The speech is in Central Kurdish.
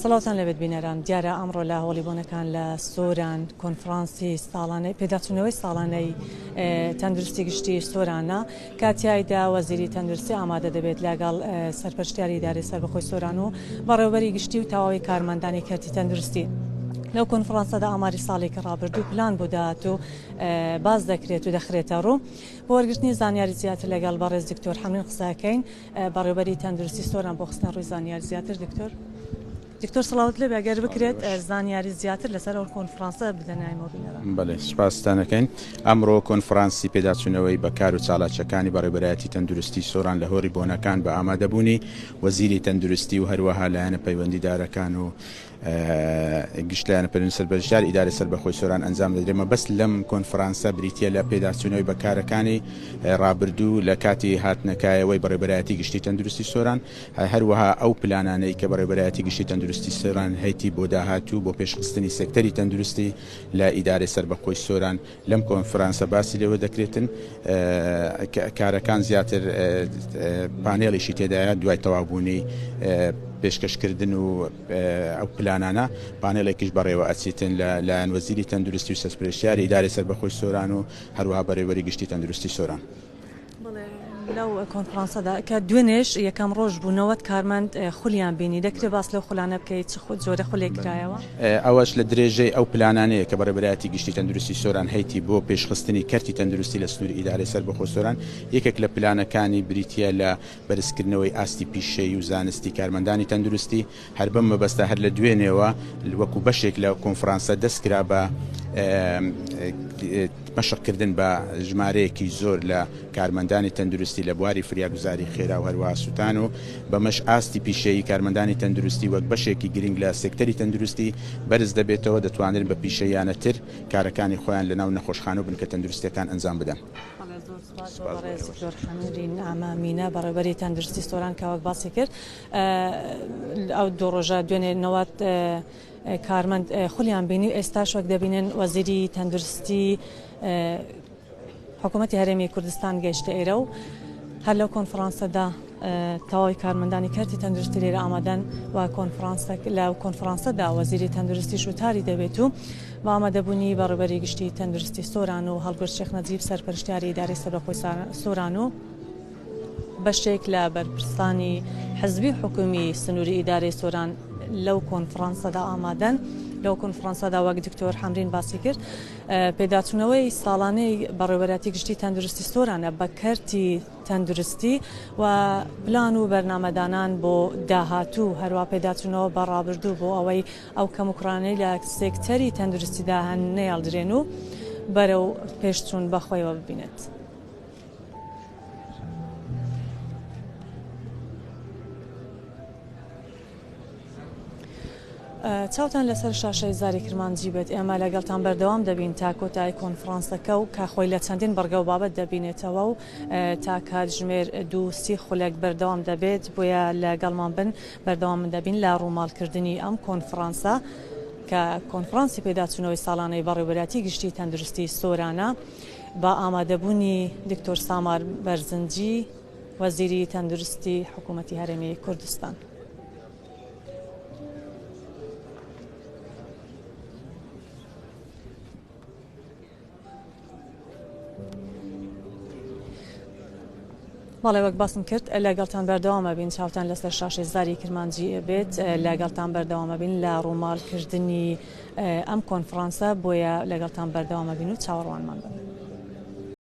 سڵاوتان لێبێت بینەران، دیارە ئەمڕۆ لە هۆڵی بۆنەکان لە سۆران کۆنفرانسی ساڵانەی پێداچوونەوەی ساڵانەی تەندروستی گشتی سۆرانە کە تیایدا وەزیری تەندروستی ئامادە دەبێت لەگەڵ سەرپەرشتیاری ئیدارەی سەربەخۆی سۆران و بەڕێوەبەری گشتی و تەواوی کارمەندانی کەرتی تەندروستی. لەو کۆنفرانسەدا ئاماری ساڵێکی ڕابردوو پلان بۆ داهاتوو باس دەکرێت و دەخرێتە ڕوو. بۆ وەرگرتنی زانیاری زیاتر لەگەڵ بەڕێز دکتۆر حەمرین قسە ئەکەین. بەڕێوبەری تەندروستی سۆران بۆ خستنە ڕووی زانیاری زیاتر دکتۆر. دکتۆر سڵاوت لێبێ ئەگەر بکرێت زانیاری زیاتر لەسەر ئەو کۆنفرانسە بدەنایمەوە بینەران. بەڵێ سوپاستان ئەکەین. ئەمڕۆ کۆنفرانسی پێداچوونەوەی بە کار و چالاکیەکانی بەڕێوبەرایەتی تەندروستی سۆران لە هۆری بۆنەکان بە ئامادەبوونی وەزیری تەندروستی و هەروەها لایەنە پەیوەندیدارەکان و گشت لایەنە پەیوەندی سەرپەرشتیار ئیدارەی سەربەخۆی سۆران ئەنجام دەدرێت. مەبەست لەم کۆنفرانسە بریتییە لە پێداچوونەوەی بە کارەکانی ڕابردوو لە کاتی هاتنەکایەوەی بەڕێوەبەرایەتی گشتی تەندروستی سۆران، هەروەها ئەو پلانانەی کە بەڕێوەبەرایەتی گشتی تەندروستی سۆران هەیتی بۆ داهاتوو بۆ پێشخستنی سێکتەری تەندروستی لە ئیدارەی سەربەخۆی سۆران لەم کۆنفرانسە باسی لێوە دەکرێتن کارەکان زیاتر پانێڵیشی تێدایە دوای تەواوبوونی پێشکەشکردن و ئەو پلانانە پانێڵێکیش بەڕێوە ئەچیتن لە لایەن وەزیری تەندروستی و سەرپەرشتیاری ئیدارەی سەربەخۆی سۆران و هەروەها بەڕێوەبەری گشتی تەندروستی سۆران. لەو کۆنفرانسەدا کە دوێنێش یەکەم ڕۆژ بوو 90 کارمەند خولیان بینی، دەکرێت باس لەو خولانە بکەیت چ جۆرە خولێک کرایەوە؟ ئەوەش لە درێژەی ئەو پلانانەیە کە بەڕێوەبەرایەتی گشتی تەندروستی سۆران هەیتی بۆ پێشخستنی کەرتی تەندروستی لە سنووری ئیدارەی سەربەخۆی سۆران، یەکێک لە پلانەکانی بریتییە لە بەرزکردنەوەی ئاستی پیشەیی و زانستی کارمەندانی تەندروستی، هەر بەم مەبەستە هەر لە دوێنێوە وەکو بەشێک لە کۆنفرانسە دەست کرا بە مەشقکردن بە ژمارەیەکی زۆر لە کارمەندانی تەندروستی لە بواری فریاگوزاری خێرا و هەروەها سوتان و بەمەش ئاستی پیشەیی کارمەندانی تەندروستی وەک بەشێکی گرنگ لە سێکتەری تەندروستی بەرز دەبێتەوە دەتوانرن بە پیشەییانەتر کارەکانی خۆیان لەناو نەخۆشخانە و بنکە تەندروستیەکان ئەنجام بدەن. سپاس بۆ بەڕێز دکتۆر حەمیدی نامە مینە بەڕێوبەری تەندروستی سۆران کە وەک باسی کرد ئەو دوو ڕۆژە دوێنێ 90 کارمەند خولیان بینی و ئێستاش وەک دەبینن وەزیری تەندروستی حکوومەتی هەرێمی کوردستان گەیشتە ئێرە و هەر لەو کۆنفرانسەدا تەواوی کارمەندانی کەرتی تەندروستی لێرە ئامادەن و کۆنفرانسەک لە کۆنفرانسەدا وەزیری تەندروستیش وتاری دەبێت و بە ئامادەبوونی بەڕێوەبەری گشتی تەندروستی سۆران و هەڵگورد شێخ نەجیب سەرپەرشتیاری ئیدارەی سەربەخۆی سۆران و بەشێک لە بەرپرسانی حزبی و حکومی سنووری ئیدارەی سۆران لەو کۆنفرانسەدا ئامادەن. لەو کۆنفرانسەدا وەک دکتۆر حەمرین باسی کرد پێداچوونەوەی ساڵانەی بەڕێوەبەرایەتی گشتی تەندروستی سۆرانە بە کەرتی تەندروستی و پلان و بەرنامەدانان بۆ داهاتوو، هەروا پێداچوونەوە بە ڕابردوو بۆ ئەوەی ئەو کەموکوڕانەی لە سێکتەری تەندروستیدا هەن نەیەڵدرێن و بەرەو پێشچوون بەخۆیەوە ببینێت. چاوتان لەسەر شاشەی زاری کرمانجی بێت، ئێمە لەگەڵتان بەردەوام دەبین تا کۆتایی کۆنفرانسەکە و کە خۆی لە چەندین بڕگە و بابەت دەبینێتەوە و تا کاتژمێر 2:30 خولەک بەردەوام دەبێت، بۆیە لەگەڵمان بن بەردەوام دەبین لە ڕووماڵکردنی ئەم کۆنفرانسە کە کۆنفرانسی پێداچوونەوەی ساڵانەی بەڕێوەبەرایەتی گشتی تەندروستی سۆرانە بە ئامادەبوونی دکتۆر سامار بەرزنجی وەزیری تەندروستی حکوومەتی هەرێمی کوردستان. بەڵێ وەک باسم کرد لەگەڵتان بەردەوامە بین چاوتان لەسەر شاشەی زاری کرمانجی بێت لەگەڵتان بەردەوامە بین لە ڕووماڵکردنی ئەم کۆنفرانسە بۆیە لەگەڵتان بەردەوامە بین و چاوەڕوانمان بن.